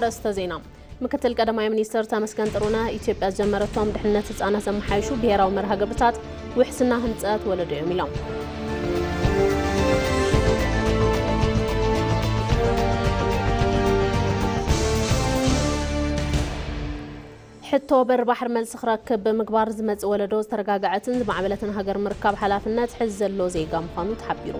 ኣርእስተ ዜና። ምክትል ቀዳማይ ሚኒስትር ተመስገን ጥሩነህ፣ ኢትዮጵያ ዝጀመረቶም ድሕነት ህጻናት ዘመሓይሹ ብሄራዊ መርሃ ግብርታት ውሕስና ህንጸት ወለዶ እዮም ኢሎም። ሕቶ በሪ ባሕሪ መልሲ ክረክብ ብምግባር፣ ዝመጽእ ወለዶ ዝተረጋግዐትን ዝማዕበለትን ሃገር ምርካብ ሓላፍነት ሕዚ ዘሎ ዜጋ ምዃኑ ተሓቢሩ።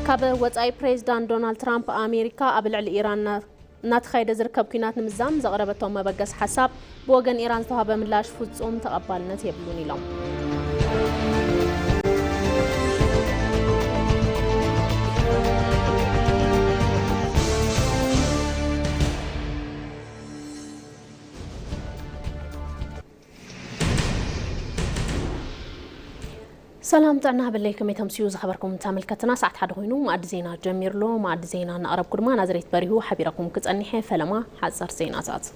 ካብ ወጻኢ፣ ፕሬዚዳንት ዶናልድ ትራምፕ፣ ኣሜሪካ ኣብ ልዕሊ ኢራን እናተኻየደ ዝርከብ ኲናት ንምዛም ዘቕረበቶ መበገሲ ሓሳብ፣ ብወገን ኢራን ዝተዋህበ ምላሽ ፍጹም ተቐባልነት የብሉን ኢሎም። ሰላም ጥዕና ሃበለይ፣ ከመይ ተምስዩ ዝኸበርኩም ተመልከትና? ሰዓት ሓደ ኮይኑ፣ መኣዲ ዜና ጀሚሩ ኣሎ። መኣዲ ዜና እናቕረብኩ ድማ ናዝሬት በሪሁ ሓቢረኩም ክጸኒሐ። ፈለማ ሓጸር ዜናታት።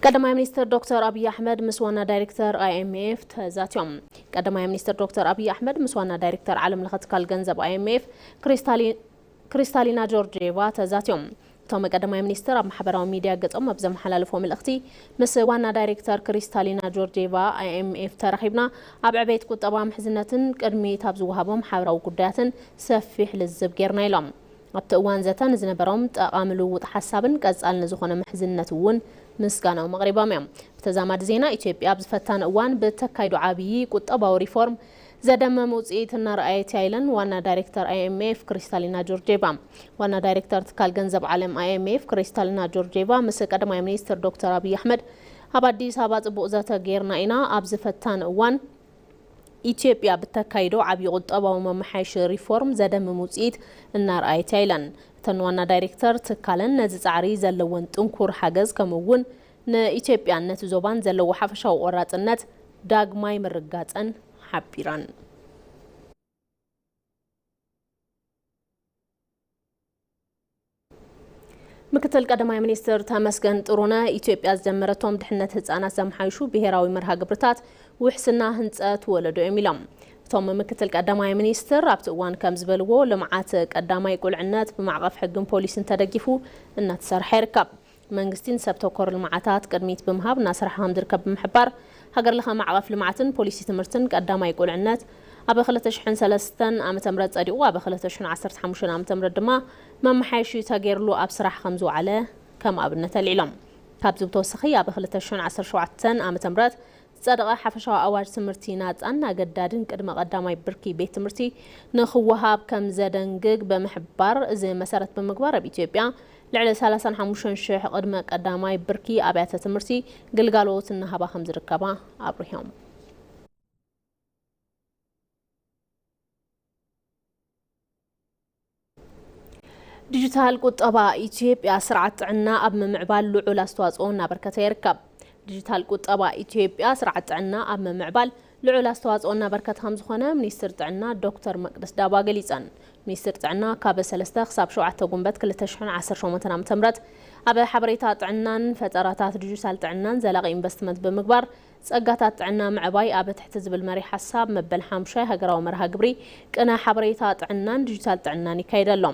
ቀዳማይ ሚኒስትር ዶክተር ኣብይ ኣሕመድ ምስ ዋና ዳይሬክተር ኣይኤምኤፍ ተዛትዮም። ቀዳማይ ሚኒስትር ዶክተር ኣብይ ኣሕመድ ምስ ዋና ዳይሬክተር ዓለም ለኸ ትካል ገንዘብ ኣይኤምኤፍ ክሪስታሊ-፣ ክሪስታሊና ጆርጂየቫ ተዛትዮም። እቶም ቀዳማይ ሚኒስትር ኣብ ማሕበራዊ ሚድያ ገጾም ኣብ ዘመሓላለፎ መልእኽቲ፣ ምስ ዋና ዳይሬክተር ክሪስታሊና ጆርጂየቫ ኣይኤምኤፍ ተራኺብና፣ ኣብ ዕቤት ቁጠባ፣ ምሕዝነትን ቅድሚት ኣብ ዝወሃቦም ሓበራዊ ጉዳያትን ሰፊሕ ልዝብ ጌርና ኢሎም። ኣብቲ እዋን ዘተ ንዝነበሮም ጠቓሚ ልውውጥ ሓሳብን ቀጻሊ ንዝኾነ ምሕዝነት እውን ምስጋናኦም ኣቕሪቦም እዮም። ብተዛማዲ ዜና፣ ኢትዮጵያ ኣብዚ ፈታኒ እዋን ብተካይዶ ዓብዪ ቁጠባዊ ሪፎርም ዘደመም ውጽኢት እናረኣየት እያ ኢለን ዋና ዳይሬክተር ኣይኤምኤፍ ክሪስታሊና ጆርጂየቫ። ዋና ዳይሬክተር ትካል ገንዘብ ዓለም ኣይኤምኤፍ ክሪስታሊና ጆርጂየቫ ምስ ቀዳማይ ሚኒስትር ዶክተር ኣብይ ኣሕመድ ኣብ ኣዲስ ኣበባ ጽቡቕ ዘተ ጌርና ኢና። ኣብዚ ፈታኒ እዋን ኢትዮጵያ ብተካይዶ ዓብዪ ቁጠባዊ መመሓየሺ ሪፎርም ዘደምም ውፅኢት እናርኣየት እያ ኢለን። እተን ዋና ዳይሬክተር ትካለን ነዚ ፃዕሪ ዘለወን ጥንኩር ሓገዝ ከምኡ እውን ንኢትዮጵያን ነቲ ዞባን ዘለዎ ሓፈሻዊ ቆራፅነት ዳግማይ ምርጋፀን ሓቢረን። ምክትል ቀዳማይ ሚኒስትር ተመስገን ጥሩነህ፣ ኢትዮጵያ ዝጀመረቶም ድሕነት ህጻናት ዘምሓይሹ ብሄራዊ መርሃ ግብርታት ውሕስና ህንጸት ወለዶ እዮም ኢሎም። እቶም ምክትል ቀዳማይ ሚኒስትር ኣብቲ እዋን ከም ዝበልዎ፣ ልምዓት ቀዳማይ ቁልዕነት ብማዕቐፍ ሕግን ፖሊስን ተደጊፉ እናተሰርሐ ይርከብ። መንግስቲ ንሰብ ተኮር ልምዓታት ቅድሚት ብምሃብ እናሰርሐ ከም ዝርከብ ብምሕባር፣ ሃገር ለኸ ማዕቐፍ ልምዓትን ፖሊሲ ትምህርትን ቀዳማይ ቁልዕነት ኣብ ክልተ ሽሕን ሰለስተን ዓመተ ምህረት ጸዲቑ፣ ኣብ ክልተ ሽሕን ዓሰርተ ሓሙሽተን ዓመተ ምህረት ድማ መመሓየሺ ተገይርሉ ኣብ ስራሕ ከም ዝወዓለ ከም ኣብነት ኣልዒሎም። ካብዚ ብተወሳኺ፣ ኣብ ክልተ ሽሕን ዓሰርተ ሸውዓተን ዓመተ ምህረት ዝጸደቐ ሓፈሻዊ ኣዋጅ ትምህርቲ ናጻን ኣገዳድን ቅድመ ቀዳማይ ብርኪ ቤት ትምህርቲ ንኽወሃብ ከም ዘደንግግ ብምሕባር፣ እዚ መሰረት ብምግባር ኣብ ኢትዮጵያ ልዕሊ ሰላሳን ሓሙሽተን ሽሕ ቅድመ ቀዳማይ ብርኪ ኣብያተ ትምህርቲ ግልጋሎት እናሃባ ከም ዝርከባ ኣብሪሆም። ዲጂታል ቁጠባ ኢትዮጵያ ስርዓት ጥዕና ኣብ ምምዕባል ልዑል ኣስተዋፅኦ እናበርከተ ይርከብ። ዲጂታል ቁጠባ ኢትዮጵያ ስርዓት ጥዕና ኣብ ምምዕባል ልዑል ኣስተዋፅኦ እናበርከተ ከም ዝኾነ ሚኒስትር ጥዕና ዶክተር መቅደስ ዳባ ገሊፀን። ሚኒስትር ጥዕና ካብ ሰለስተ ክሳብ ሸውዓተ ጉንበት ክልተ ሽሕን ዓሰርተ ሸሞንተን ዓመተ ምህረት ኣብ ሓበሬታ ጥዕናን ፈጠራታት ዲጂታል ጥዕናን ዘላቒ ኢንቨስትመንት ብምግባር ጸጋታት ጥዕና ምዕባይ ኣብ ትሕቲ ዝብል መሪሕ ሓሳብ መበል ሓሙሻይ ሃገራዊ መርሃ ግብሪ ቅነ ሓበሬታ ጥዕናን ዲጂታል ጥዕናን ይካየድ ኣሎ።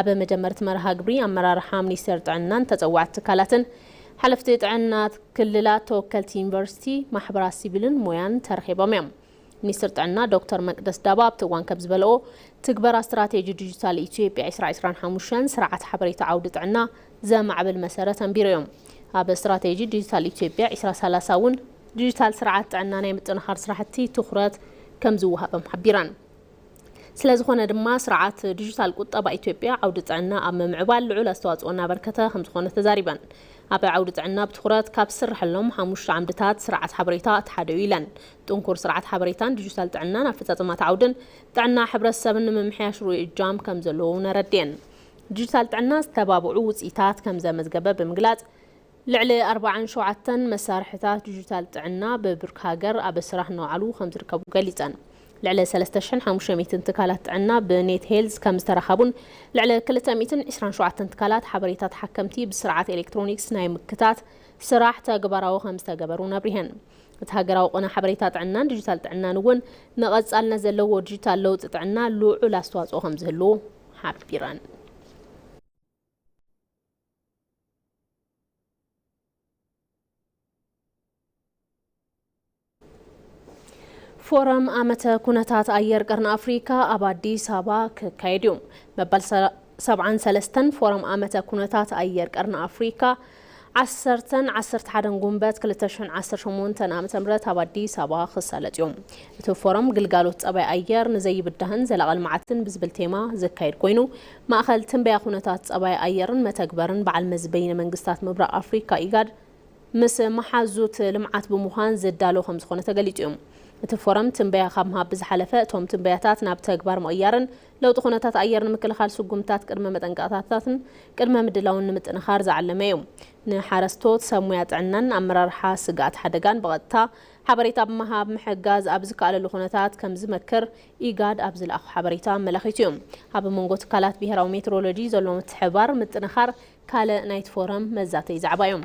ኣብ መጀመርቲ መርሃ ግብሪ ኣመራርሓ ሚኒስቴር ጥዕናን ተጸዋዕቲ ትካላትን፣ ሓለፍቲ ጥዕና ክልላት፣ ተወከልቲ ዩኒቨርሲቲ፣ ማሕበራት ሲቪልን ሞያን ተረኺቦም እዮም። ሚኒስትር ጥዕና ዶክተር መቅደስ ዳባ ኣብቲ እዋን ከም ዝበለኦ፣ ትግበራ ስትራቴጂ ዲጂታል ኢትዮጵያ ዕስራ ዕስራን ሓሙሽተን ስርዓት ሓበሬታ ዓውዲ ጥዕና ዘማዕብል መሰረት ኣንቢሩ እዮም። ኣብ ስትራቴጂ ዲጂታል ኢትዮጵያ ዕስራ ሰላሳ እውን ዲጂታል ስርዓት ጥዕና ናይ ምጥንኻር ስራሕቲ ትኹረት ከም ዝወሃቦም ሓቢረን። ስለ ዝኾነ ድማ ስርዓት ዲጂታል ቁጠባ ኢትዮጵያ ዓውዲ ጥዕና ኣብ ምምዕባል ልዑል ኣስተዋፅኦ እናበርከተ ከም ዝኾነ ተዛሪበን። ኣብ ዓውዲ ጥዕና ብትኹረት ካብ ዝስርሐሎም ሓሙሽተ ዓምድታት ስርዓት ሓበሬታ እቲ ሓደ እዩ ኢለን። ጥንኩር ስርዓት ሓበሬታን ዲጂታል ጥዕናን ኣፈፃፅማት ዓውድን ጥዕና ሕብረተሰብን ንምምሕያሽ ርኡይ እጃም ከም ዘለዎ እውን ኣረድየን። ዲጂታል ጥዕና ዝተባብዑ ውፅኢታት ከም ዘመዝገበ ብምግላፅ፣ ልዕሊ ኣርባዓን ሸውዓተን መሳርሕታት ዲጂታል ጥዕና ብብርኪ ሃገር ኣብ ስራሕ እናውዓሉ ከም ዝርከቡ ገሊፀን። ልዕሊ ሰለስተ ሽሕን ሓሙሽተ ሚእትን ትካላት ጥዕና ብኔት ሄልዝ ከም ዝተረኸቡን፣ ልዕሊ ክልተ ሚእትን ዕስራን ሸውዓተን ትካላት ሓበሬታ ተሓከምቲ ብስርዓት ኤሌክትሮኒክስ ናይ ምክታት ስራሕ ተግባራዊ ከም ዝተገበሩን ኣብሪሀን። እቲ ሃገራዊ ቅነ ሓበሬታ ጥዕናን ዲጂታል ጥዕናን እውን ንቐጻልነት ዘለዎ ዲጂታል ለውጢ ጥዕና ልዑል ኣስተዋጽኦ ከም ዝህልዎ ሓቢረን። ፎረም ዓመተ ኩነታት ኣየር ቀርኒ ኣፍሪካ ኣብ ኣዲስ ኣበባ ክካየድ እዩ። መበል ሰ-፣ ሰብዓን ሰለስተን ፎረም ዓመተ ኩነታት ኣየር ቀርኒ ኣፍሪካ ዓሰርተን ዓሰርተ ሓደን ጉንበት ክልተ ሽሕን ዓሰርተ ሸሞንተን ዓመተ ምህረት ኣብ ኣዲስ ኣበባ ክሳለጥ እዩ። እቲ ፎረም ግልጋሎት ጸባይ ኣየር ንዘይብዳህን ዘላቒ ልምዓትን ብዝብል ቴማ ዝካየድ ኮይኑ፣ ማእኸል ትንበያ ኩነታት ጸባይ ኣየርን መተግበርን በዓል መዚ በይነ መንግስታት ምብራቕ ኣፍሪካ ኢጋድ ምስ መሓዙት ልምዓት ብምዃን ዝዳሎ ከም ዝኾነ ተገሊጹ እዩ። እቲ ፎረም ትንበያ ካብ ምሃብ ብዝሓለፈ፣ እቶም ትንበያታት ናብ ተግባር ምቕያርን ለውጢ ኩነታት ኣየር ንምክልኻል ስጉምታት ቅድመ መጠንቀቕታታትን ቅድመ ምድላውን ንምጥንኻር ዝዓለመ እዩ። ንሓረስቶት፣ ሰብ ሞያ ጥዕናን ኣመራርሓ ስግኣት ሓደጋን ብቐጥታ ሓበሬታ ብምሃብ ምሕጋዝ ኣብ ዝከኣለሉ ኩነታት ከም ዝመክር ኢጋድ ኣብ ዝለኣኾ ሓበሬታ ኣመላኺቱ እዩ። ኣብ መንጎ ትካላት ብሄራዊ ሜትሮሎጂ ዘሎ ምትሕብባር ምጥንኻር ካልእ ናይቲ ፎረም መዛተይ ዛዕባ እዩ።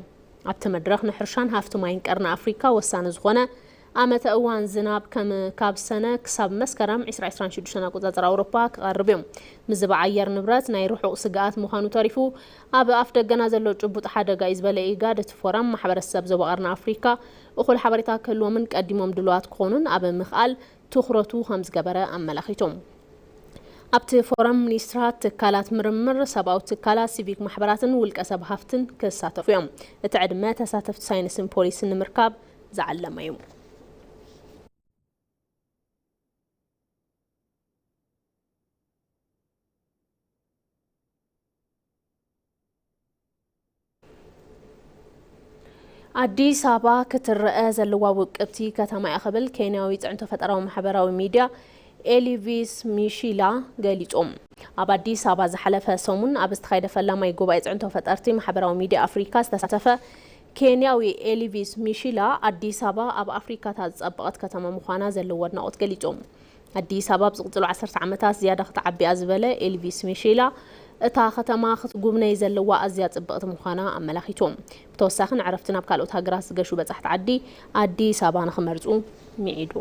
ኣብቲ መድረኽ ንሕርሻን ሃፍቲ ማይን ቀርኒ ኣፍሪካ ወሳኒ ዝኾነ ዓመተ እዋን ዝናብ ከም ካብ ሰነ ክሳብ መስከረም ዕስራ ዕስራን ሽዱሽተን ኣቆጻጽራ ኣውሮፓ ክቐርብ እዩ። ምዝባዕ ኣየር ንብረት ናይ ርሑቕ ስግኣት ምዃኑ ተሪፉ፣ ኣብ ኣፍ ደገና ዘሎ ጭቡጥ ሓደጋ እዩ ዝበለ ኢጋድ፣ እቲ ፎረም ማሕበረሰብ ዞባ ቀርኒ ኣፍሪካ እኹል ሓበሬታ ክህልዎምን ቀዲሞም ድሉዋት ክኾኑን ኣብ ምኽኣል ትኹረቱ ከም ዝገበረ ኣመላኺቶም። ኣብቲ ፎረም ሚኒስትራት፣ ትካላት ምርምር፣ ሰብኣዊ ትካላት፣ ሲቪክ ማሕበራትን ውልቀ ሰብ ሃፍትን ክሳተፉ እዮም። እቲ ዕድመ ተሳተፍቲ ሳይንስን ፖሊስን ንምርካብ ዝዓለመ እዩ። ኣዲስ ኣበባ ክትረአ ዘለዋ ውቅብቲ ከተማ እያ ክብል ኬንያዊ ጽዕንቶ ፈጠራዊ ማሕበራዊ ሚድያ ኤሊቪስ ሚሺላ ገሊጹ። ኣብ ኣዲስ ኣበባ ዝሓለፈ ሰሙን ኣብ ዝተኻየደ ፈላማይ ጉባኤ ጽዕንቶ ፈጠርቲ ማሕበራዊ ሚድያ ኣፍሪካ ዝተሳተፈ ኬንያዊ ኤሊቪስ ሚሺላ፣ ኣዲስ ኣበባ ኣብ ኣፍሪካ እታ ዝጸበቐት ከተማ ምዃና ዘለዎ ኣድናቖት ገሊጹ። ኣዲስ ኣበባ ኣብ ዝቕጽሉ ዓሰርተ ዓመታት ዝያዳ ክትዓቢ እያ ዝበለ ኤልቪስ ሚሼላ፣ እታ ከተማ ክትጉብነይ ዘለዋ ኣዝያ ጽብቕቲ ምዃና ኣመላኺቱ። ብተወሳኺ ንዕረፍቲ ናብ ካልኦት ሃገራት ዝገሹ በጻሕቲ ዓዲ ኣዲስ ኣበባ ንኽመርጹ ምዒዱ።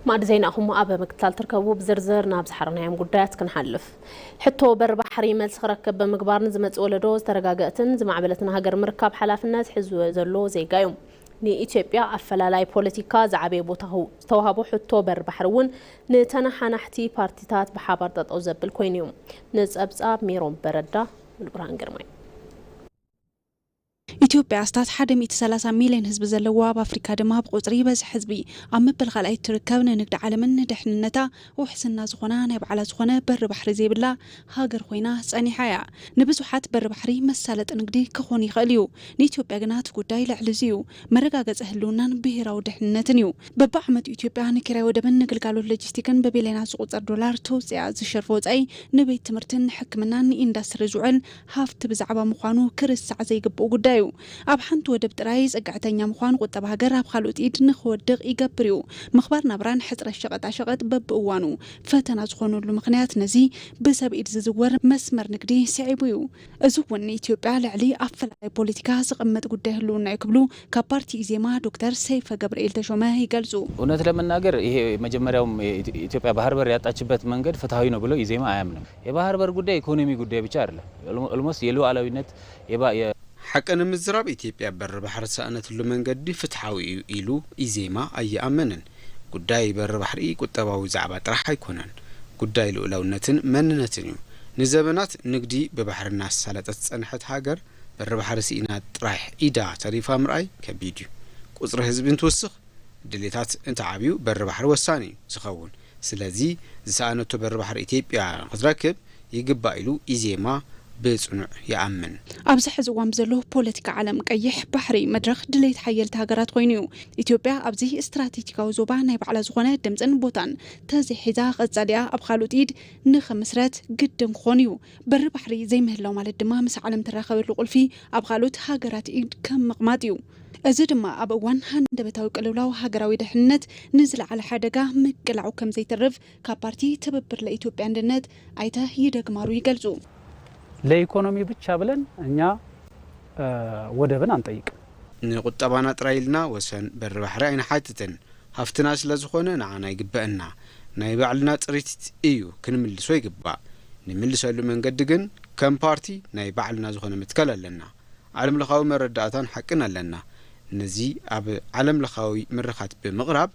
ማዕዲ ዜናኹም ኣብ ምክትታል ትርከቡ። ብዝርዝር ናብ ዝሓረናዮም ጉዳያት ክንሓልፍ። ሕቶ በሪ ባሕሪ መልሲ ክረክብ ብምግባር ንዝመጽእ ወለዶ ዝተረጋገእትን ዝማዕበለትን ሃገር ምርካብ ሓላፍነት ሕዝወ ዘሎ ዜጋ እዩ። ንኢትዮጵያ ኣፈላላይ ፖለቲካ ዝዓበየ ቦታ ዝተዋህቦ ሕቶ በሪ ባሕሪ እውን ንተነሓናሕቲ ፓርቲታት ብሓባር ጠጠው ዘብል ኮይኑ እዩ። ንጸብጻብ ሜሮን በረዳ፣ ሙሉብርሃን ግርማይ። ኢትዮጵያ ኣስታት ሓደ ሚእቲ ሰላሳ ሚልዮን ህዝቢ ዘለዋ፣ ኣብ ኣፍሪካ ድማ ብቁጽሪ በዝሒ ህዝቢ ኣብ መበል ካልኣይ እትርከብ፣ ንንግዲ ዓለምን ንድሕንነታ ውሕስና ዝኾና ናይ ባዕላ ዝኾነ በሪ ባሕሪ ዘይብላ ሃገር ኮይና ጸኒሓ እያ። ንብዙሓት በሪ ባሕሪ መሳለጢ ንግዲ ክኾን ይኽእል እዩ። ንኢትዮጵያ ግና እቲ ጉዳይ ልዕሊ እዚ እዩ። መረጋገጺ ህልውናን ብሄራዊ ድሕንነትን እዩ። በብዓመቱ ኢትዮጵያ ንኪራይ ወደብን ንግልጋሎት ሎጂስቲክን ብቢልዮናት ዝቑጸር ዶላር ተውፅኣ። ዝሸርፎ ወፃኢ ንቤት ትምህርትን ንሕክምናን ንኢንዱስትሪ ዝውዕል ሃፍቲ ብዛዕባ ምዃኑ ክርስዕ ዘይግብኡ ጉዳይ እዩ። ኣብ ሓንቲ ወደብ ጥራይ ፅግዕተኛ ምዃን ቁጠባ ሃገር ኣብ ካልኦት ኢድ ንኽወድቕ ይገብር እዩ። ምኽባር ናብራን ሕፅረት ሸቐጣሸቐጥ በብእዋኑ ፈተና ዝኾነሉ ምኽንያት ነዚ ብሰብ ኢድ ዝዝወር መስመር ንግዲ ስዒቡ እዩ። እዚ እውን ንኢትዮጵያ ልዕሊ ኣፈላላይ ፖለቲካ ዝቕመጥ ጉዳይ ህልውና እዩ ክብሉ ካብ ፓርቲ ኢዜማ ዶክተር ሰይፈ ገብርኤል ተሾመ ይገልጹ። እውነት ለመናገር ይሄ መጀመሪያውም ኢትዮጵያ ባህር በር ያጣችበት መንገድ ፍትሐዊ ነው ብሎ ኢዜማ አያምንም። የባህር በር ጉዳይ ኢኮኖሚ ጉዳይ ብቻ አይደለም። ኦልሞስት የሉዓላዊነት የባ-፣ የ- ሓቂ ንምዝራብ፣ ኢትዮጵያ በሪ ባሕሪ ዝሰኣነትሉ መንገዲ ፍትሓዊ እዩ ኢሉ ኢዜማ ኣይኣምንን። ጉዳይ በሪ ባሕሪ ቁጠባዊ ዛዕባ ጥራሕ ኣይኮነን። ጉዳይ ልኡላውነትን መንነትን እዩ። ንዘበናት ንግዲ ብባሕሪ እናሳለጠት ዝጸንሐት ሃገር፣ በሪ ባሕሪ ስኢና ጥራሕ ኢዳ ተሪፋ ምርኣይ ከቢድ እዩ። ቁጽሪ ህዝቢ እንትውስኽ፣ ድሌታት እንትዓብዩ በሪ ባሕሪ ወሳኒ እዩ ዝኸውን። ስለዚ ዝሰኣነቶ በሪ ባሕሪ ኢትዮጵያ ንክትረክብ ይግባእ ኢሉ ኢዜማ ብጽኑዕ ይኣምን። ኣብዚ ሕዚ እዋን ብዘሎ ፖለቲካ ዓለም፣ ቀይሕ ባሕሪ መድረኽ ድሌት ሓየልቲ ሃገራት ኮይኑ እዩ። ኢትዮጵያ ኣብዚ ስትራቴጂካዊ ዞባ ናይ ባዕላ ዝኾነ ድምፅን ቦታን ተዘይሒዛ፣ ቀጻሊኣ ኣብ ካልኦት ኢድ ንኽምስረት ግድን ክኾን እዩ። በሪ ባሕሪ ዘይምህላው ማለት ድማ ምስ ዓለም ትራኸበሉ ቁልፊ ኣብ ካልኦት ሃገራት ኢድ ከም ምቕማጥ እዩ። እዚ ድማ ኣብ እዋን ሃንደበታዊ ቅልውላው ሃገራዊ ድሕነት ንዝለዓለ ሓደጋ ምቅላዑ ከም ዘይተርፍ ካብ ፓርቲ ትብብር ለኢትዮጵያ ኣንድነት ኣይተ ይደግማሩ ይገልጹ። ለኢኮኖሚ ብቻ ብለን እኛ ወደብን አንጠይቅም። ንቁጠባና ጥራይ ኢልና ወሰን በሪ ባሕሪ ኣይንሓትትን። ሃፍትና ስለ ዝኾነ ንዓና ይግበአና። ናይ ባዕልና ጥሪት እዩ ክንምልሶ ይግባእ። ንምልሰሉ መንገዲ ግን ከም ፓርቲ ናይ ባዕልና ዝኾነ መትከል ኣለና። ዓለም ለኻዊ መረዳእታን ሓቅን ኣለና። ነዚ ኣብ ዓለም ለኻዊ መድረኻት ብምቕራብ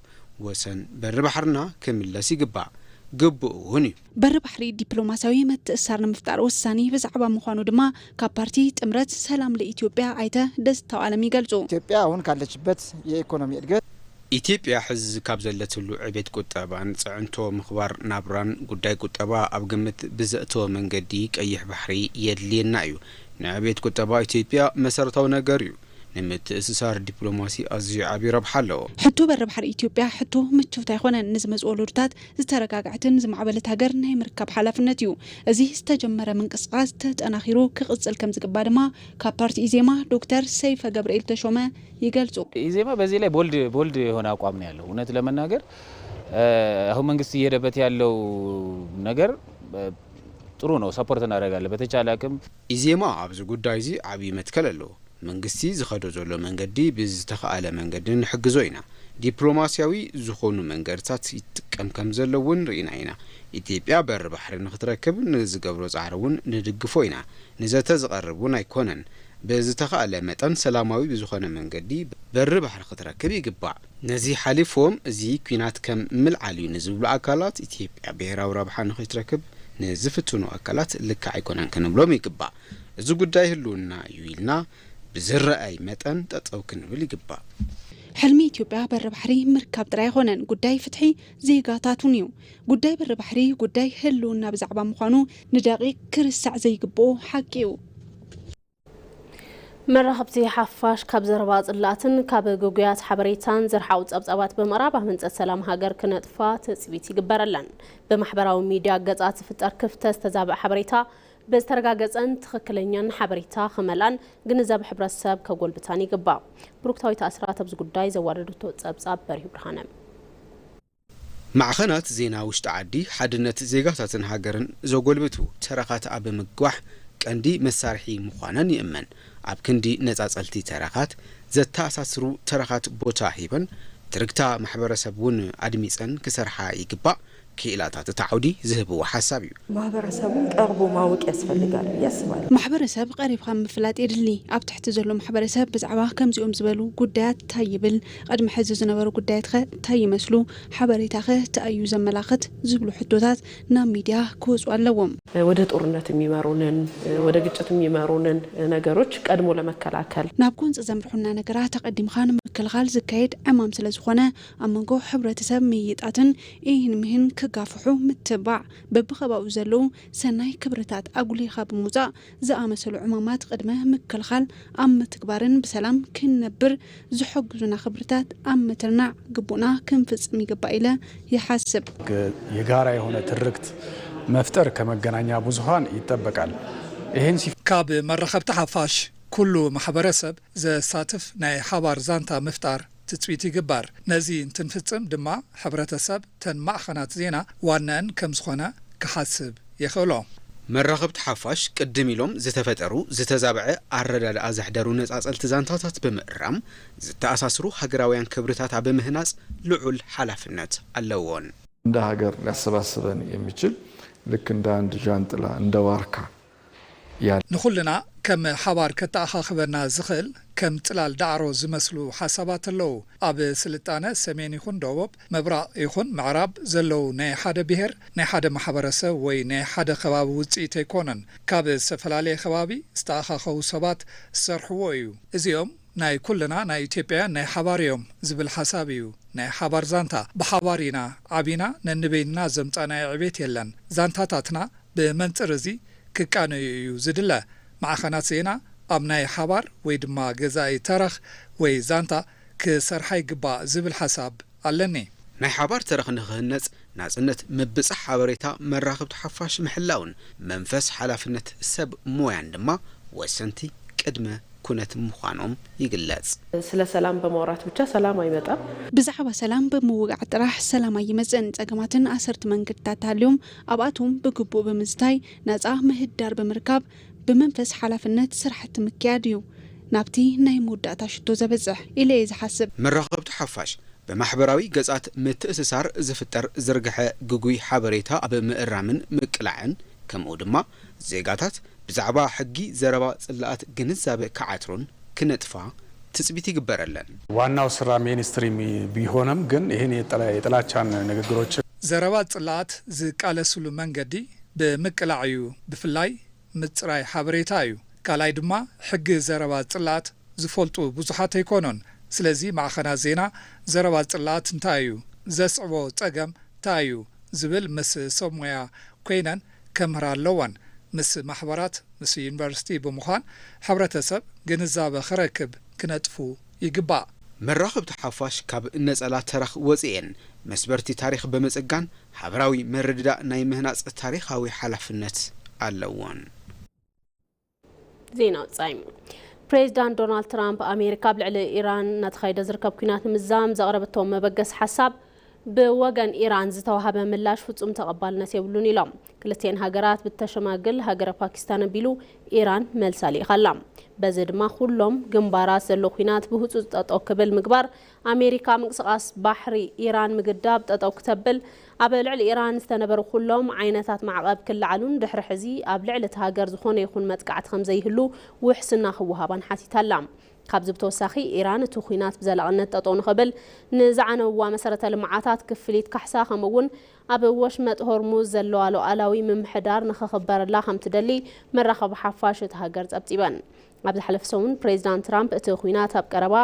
ወሰን በሪ ባሕርና ክምለስ ይግባእ፣ ግቡእ እውን እዩ። በሪ ባሕሪ ዲፕሎማሲያዊ ምትእስሳር ንምፍጣር ወሳኒ ብዛዕባ ምዃኑ ድማ ካብ ፓርቲ ጥምረት ሰላም ለኢትዮጵያ ኣይተ ደስታው ኣለም ይገልጹ። ኢትዮጵያ አሁን ካለችበት የኢኮኖሚ እድገት ኢትዮጵያ ሕዚ ካብ ዘለትሉ ዕቤት ቁጠባን ፅዕንቶ ምኽባር ናብራን ጉዳይ ቁጠባ ኣብ ግምት ብዘእተወ መንገዲ ቀይሕ ባሕሪ የድልየና እዩ። ንዕቤት ቁጠባ ኢትዮጵያ መሰረታዊ ነገር እዩ። ንምትእስሳር ዲፕሎማሲ ኣዝዩ ዓብዪ ረብሓ ኣለዎ። ሕቶ በሪ ባሕሪ ኢትዮጵያ ሕቶ ምቾት ኣይኮነን። ንዝመፁ ወለዶታት ዝተረጋግዐትን ዝማዕበለት ሃገር ናይ ምርካብ ሓላፍነት እዩ። እዚ ዝተጀመረ ምንቅስቃስ ተጠናኺሩ ክቕፅል ከምዝግባእ ድማ ካብ ፓርቲ ኢዜማ ዶክተር ሰይፈ ገብርኤል ተሾመ ይገልጹ። ኢዜማ በዚህ ላይ ቦልድ ቦልድ የሆነ አቋም ነው ያለው። እውነት ለመናገር አሁን መንግስት እየሄደበት ያለው ነገር ጥሩ ነው፣ support እናደርጋለን በተቻለ አቅም። ኢዜማ ኣብዚ ጉዳይ እዚ ዓብዪ መትከል ኣለዎ። መንግስቲ ዝኸዶ ዘሎ መንገዲ ብዝተኻእለ መንገዲ ንሕግዞ ኢና። ዲፕሎማሲያዊ ዝኾኑ መንገድታት ይጥቀም ከምዘሎ እውን ርኢና ኢና። ኢትዮጵያ በሪ ባሕሪ ንኽትረክብ ንዝገብሮ ፃዕሪ እውን ንድግፎ ኢና። ንዘተ ዝቐርብ እውን ኣይኮነን። ብዝተኻእለ መጠን ሰላማዊ ብዝኾነ መንገዲ በሪ ባሕሪ ክትረክብ ይግባእ። ነዚ ሓሊፎም እዚ ኲናት ከም ምልዓል እዩ ንዝብሉ ኣካላት ኢትዮጵያ ብሄራዊ ረብሓ ንኽትረክብ ንዝፍትኑ ኣካላት ልክዕ ኣይኮነን ክንብሎም ይግባእ። እዚ ጉዳይ ህልውና እዩ ኢልና ብዝረኣይ መጠን ጠጠው ክንብል ይግባእ። ሕልሚ ኢትዮጵያ በሪ ባሕሪ ምርካብ ጥራይ ኣይኾነን፣ ጉዳይ ፍትሒ ዜጋታት እውን እዩ። ጉዳይ በሪ ባሕሪ ጉዳይ ህልውና ብዛዕባ ምዃኑ ንደቂቕ ክርሳዕ ዘይግብኦ ሓቂ እዩ። መራኸብቲ ሓፋሽ ካብ ዘረባ ጽላእትን ካብ ግጉያት ሓበሬታን ዝርሓቑ ጸብጻባት ብምቕራብ ኣብ ህንጸት ሰላም ሃገር ክነጥፋ ትጽቢት ይግበረለን። ብማሕበራዊ ሚድያ ገጻት ዝፍጠር ክፍተት ዝተዛብዐ ሓበሬታ ብዝተረጋገጸን ትኽክለኛን ሓበሬታ ክመልኣን ግንዛበ ሕብረተሰብ ከጎልብታን ይግባእ። ብሩክታዊት ኣስራት ኣብዚ ጉዳይ ዘዋደደቶ ጸብጻብ በሪሁ ብርሃነ። ማዕኸናት ዜና ውሽጢ ዓዲ ሓድነት ዜጋታትን ሃገርን ዘጎልብቱ ተረኻት ኣብ ምግዋሕ ቀንዲ መሳርሒ ምዃነን ይእመን። ኣብ ክንዲ ነጻጸልቲ ተረኻት ዘተኣሳስሩ ተረኻት ቦታ ሂበን ትርግታ ማሕበረሰብ እውን ኣድሚጸን ክሰርሓ ይግባእ። ክኢላታት እቲ ዓውዲ ዝህብዎ ሓሳብ እዩ። ማህበረሰቡን ቀርቦ ማወቅ ያስፈልጋል ብዬ አስባለሁ። ማሕበረሰብ ቀሪብካ ምፍላጥ የድሊ። ኣብ ትሕቲ ዘሎ ማሕበረሰብ ብዛዕባ ከምዚኦም ዝበሉ ጉዳያት ታይ ይብል፣ ቅድሚ ሕዚ ዝነበሩ ጉዳያትኸ ታይ ይመስሉ፣ ሓበሬታኸ ታይ እዩ ዘመላኽት ዝብሉ ሕቶታት ናብ ሚድያ ክወፁ ኣለዎም። ወደ ጦርነት የሚመሩንን ወደ ግጭት የሚመሩንን ነገሮች ቀድሞ ለመከላከል ናብ ጎንፂ ዘምርሑና ነገራት ኣቐዲምኻ ንምክልኻል ዝካየድ ዕማም ስለዝኾነ ኣብ መንጎ ሕብረተሰብ ምይይጣትን ኢህን ምሂን ክጋፍሑ ምትብባዕ፣ በብኸባኡ ዘለዉ ሰናይ ክብርታት ኣጉሊኻ ብምውፃእ ዝኣመሰሉ ዕማማት ቅድመ ምክልኻል ኣብ ምትግባርን ብሰላም ክንነብር ዝሕግዙና ክብርታት ኣብ ምትርናዕ ግቡእና ክንፍፅም ይግባእ ኢለ ይሓስብ። የጋራ የሆነ ትርክት መፍጠር ከመገናኛ ብዙሃን ይጠበቃል። ይህን ሲ ካብ መራኸብቲ ሓፋሽ ኩሉ ማሕበረሰብ ዘሳትፍ ናይ ሓባር ዛንታ ምፍጣር ትፅቢት ይግበር። ነዚ እንትንፍፅም ድማ ሕብረተሰብ ተን ማዕኸናት ዜና ዋናኣን ከምዝኾነ ክሓስብ የኽእሎ። መራኸብቲ ሓፋሽ ቅድም ኢሎም ዝተፈጠሩ ዝተዛብዐ ኣረዳድኣ ዘሕደሩ ነፃፀልቲ ዛንታታት ብምእራም ዝተኣሳስሩ ሃገራውያን ክብርታት ኣብ ምህናፅ ልዑል ሓላፍነት ኣለዎን። እንደ ሀገር ሊያሰባስበን የሚችል ልክ እንደ አንድ ጃንጥላ እንደ ዋርካ ንኹልና ከም ሓባር ከተኣኻኽበና ዝኽእል ከም ጽላል ዳዕሮ ዝመስሉ ሓሳባት ኣለዉ። ኣብ ስልጣነ ሰሜን ይኹን ደቡብ፣ ምብራቕ ይኹን ምዕራብ ዘለዉ ናይ ሓደ ብሄር፣ ናይ ሓደ ማሕበረሰብ ወይ ናይ ሓደ ከባቢ ውጽኢት ኣይኮነን። ካብ ዝተፈላለየ ከባቢ ዝተኣኻኸቡ ሰባት ዝሰርሕዎ እዩ። እዚኦም ናይ ኩልና ናይ ኢትዮጵያውያን ናይ ሓባር እዮም ዝብል ሓሳብ እዩ። ናይ ሓባር ዛንታ፣ ብሓባር ኢና ዓቢና፣ ነንበይንና ዘምጻናዮ ዕቤት የለን። ዛንታታትና ብመንጽር እዚ ክቃነዩ እዩ ዝድለ። ማዕኸናት ዜና ኣብ ናይ ሓባር ወይ ድማ ገዛኢ ተረኽ ወይ ዛንታ ክሰርሓ ይግባእ ዝብል ሓሳብ ኣለኒ። ናይ ሓባር ተረኽ ንኽህነጽ ናጽነት ምብጻሕ ሓበሬታ መራኸብቲ ሓፋሽ ምሕላውን መንፈስ ሓላፍነት ሰብ ሞያን ድማ ወሰንቲ ቅድመ ኩነት ምዃኖም ይግለጽ። ስለ ሰላም በማውራት ብቻ ሰላም አይመጣም። ብዛዕባ ሰላም ብምውጋዕ ጥራሕ ሰላም ኣይመጽእን። ጸገማትን ኣሰርቲ መንገድታት ተሃልዮም ኣብኣቶም ብግቡእ ብምዝታይ ነጻ ምህዳር ብምርካብ ብመንፈስ ሓላፍነት ስራሕቲ ምክያድ እዩ ናብቲ ናይ መወዳእታ ሽቶ ዘብጽሕ ኢለ እየ ዝሓስብ። መራኸብቲ ሓፋሽ ብማሕበራዊ ገጻት ምትእስሳር ዝፍጠር ዝርግሐ ግጉይ ሓበሬታ ኣብ ምእራምን ምቅላዕን፣ ከምኡ ድማ ዜጋታት ብዛዕባ ሕጊ ዘረባ ጽላኣት ግንዛበ ክዓትሩን ክነጥፋ ትጽቢት ይግበረለን። ዋናው ስራ ሜንስትሪም ቢሆንም ግን ይህን የጥላ-፣ የጥላቻን ንግግሮችን ዘረባ ጽላኣት ዝቃለስሉ መንገዲ ብምቅላዕ እዩ። ብፍላይ ምጽራይ ሓበሬታ እዩ። ካልኣይ ድማ ሕጊ ዘረባ ጽላኣት ዝፈልጡ ብዙሓት ኣይኮኑን። ስለዚ ማዕኸናት ዜና ዘረባ ጽላኣት እንታይ እዩ? ዘስዕቦ ጸገም እንታይ እዩ? ዝብል ምስ ሰብ ሞያ ኮይነን ከምህራ ኣለወን። ምስ ማሕበራት፣ ምስ ዩኒቨርሲቲ ብምዃን ሕብረተሰብ ግንዛበ ክረክብ ክነጥፉ ይግባእ። መራኸብቲ ሓፋሽ ካብ ነጸላ ተረኽ ወጺኤን መስበርቲ ታሪኽ ብምጽጋን ሓበራዊ ምርድዳእ ናይ ምህናጽ ታሪኻዊ ሓላፍነት ኣለወን። ዜና ወጻኢ። ፕሬዚዳንት ዶናልድ ትራምፕ ኣሜሪካ ኣብ ልዕሊ ኢራን እናተኻየደ ዝርከብ ኲናት ንምዛም ዘቕረበቶ መበገሲ ሓሳብ ብወገን ኢራን ዝተዋሃበ ምላሽ ፍጹም ተቐባልነት የብሉን ኢሎም። ክልቲኤን ሃገራት ብተሸማግል ሃገረ ፓኪስታን ኣቢሉ ኢራን መልሳ ልኢኻ ኣላ። በዚ ድማ ኩሎም ግንባራት ዘሎ ኲናት ብህጹጽ ጠጠው ክብል ምግባር፣ ኣሜሪካ ምንቅስቓስ ባሕሪ ኢራን ምግዳብ ጠጠው ክተብል፣ ኣብ ልዕሊ ኢራን ዝተነበሩ ኩሎም ዓይነታት ማዕቐብ ክለዓሉን ድሕሪ ሕዚ ኣብ ልዕሊ እቲ ሃገር ዝኾነ ይኹን መጥቃዕቲ ከም ዘይህሉ ውሕስና ክወሃባን ሓቲታ ኣላ። ካብዚ ብተወሳኺ ኢራን እቲ ኲናት ብዘላቕነት ጠጠው ንኽብል ንዝዓነውዋ መሰረተ ልምዓታት ክፍሊት ካሕሳ ከምኡ እውን ኣብ ወሽመጥ ሆርሙዝ ዘለዋ ሉዓላዊ ምምሕዳር ንኽኽበረላ ከም ትደሊ መራኸቢ ሓፋሽ እቲ ሃገር ጸብጺበን። ኣብ ዝሓለፈ ሰሙን ፕሬዚዳንት ትራምፕ እቲ ኲናት ኣብ ቀረባ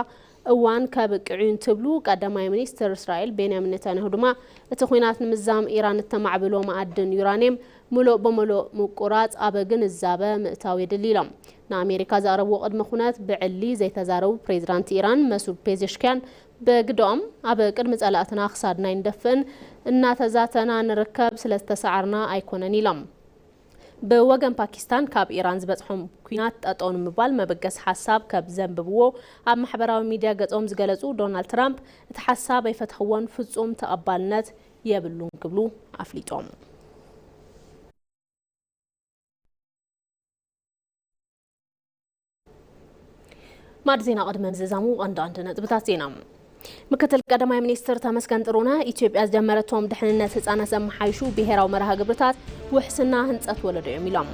እዋን ከብቅዕ እዩ እንትብሉ፣ ቀዳማይ ሚኒስትር እስራኤል ቤንያሚን ኔታንያሁ ድማ እቲ ኲናት ንምዛም ኢራን እተማዕብሎ መኣድን ዩራኒየም ምሉእ ብምሉእ ምቁራጽ ኣብ ግንዛበ ምእታው የድሊ ኢሎም። ንኣሜሪካ ዘቕረብዎ ቅድመ ኩነት ብዕሊ ዘይተዛረቡ ፕሬዚዳንት ኢራን መሱድ ፔዜሽኪያን ብግደኦም፣ ኣብ ቅድሚ ጸላእትና ክሳድና ኣይንደፍእን፣ እናተዛተና ንርከብ፣ ስለ ዝተሰዓርና ኣይኮነን ኢሎም። ብወገን ፓኪስታን ካብ ኢራን ዝበጽሖም ኲናት ጠጠው ንምባል መበገሲ ሓሳብ ከብ ዘንብብዎ ኣብ ማሕበራዊ ሚድያ ገጾም ዝገለጹ ዶናልድ ትራምፕ፣ እቲ ሓሳብ ኣይፈተኽዎን፣ ፍጹም ተቐባልነት የብሉን ክብሉ ኣፍሊጦም። ማዕድ ዜና ቅድሚ ምዝዛሙ ቀንዲ ቀንዲ ነጥብታት ዜና። ምክትል ቀዳማይ ሚኒስትር ተመስገን ጥሩነህ፣ ኢትዮጵያ ዝጀመረቶም ድሕንነት ህጻናት ዘመሓይሹ ብሄራዊ መርሃ ግብርታት ውሕስና ህንጸት ወለዶ እዮም ኢሎም።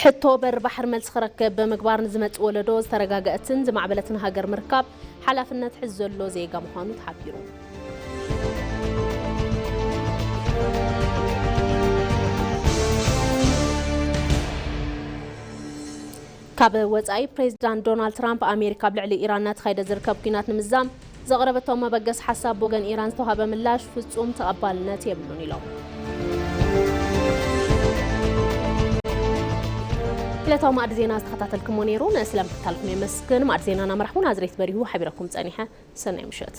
ሕቶ በር ባሕሪ መልሲ ክረክብ ብምግባር ንዝመጽእ ወለዶ ዝተረጋገአትን ዝማዕበለትን ሃገር ምርካብ ሓላፍነት ሕዚ ዘሎ ዜጋ ምዃኑ ተሓቢሩ። ካብ ወጻኢ፣ ፕሬዚዳንት ዶናልድ ትራምፕ ኣሜሪካ ኣብ ልዕሊ ኢራን እናተኻየደ ዝርከብ ኲናት ንምዛም ዘቕረበቶ መበገሲ ሓሳብ ብወገን ኢራን ዝተዋሃበ ምላሽ ፍጹም ተቐባልነት የብሉን ኢሎም። ዕለታዊ ማዕዲ ዜና ዝተኸታተልኩሞ ነይሩ። ንስለ ምክትታልኩም የመስግን። ማዕዲ ዜናና መራሕቡ ናዝሬት በሪሁ ሓቢረኩም ጸኒሐ። ሰናይ ምሸት።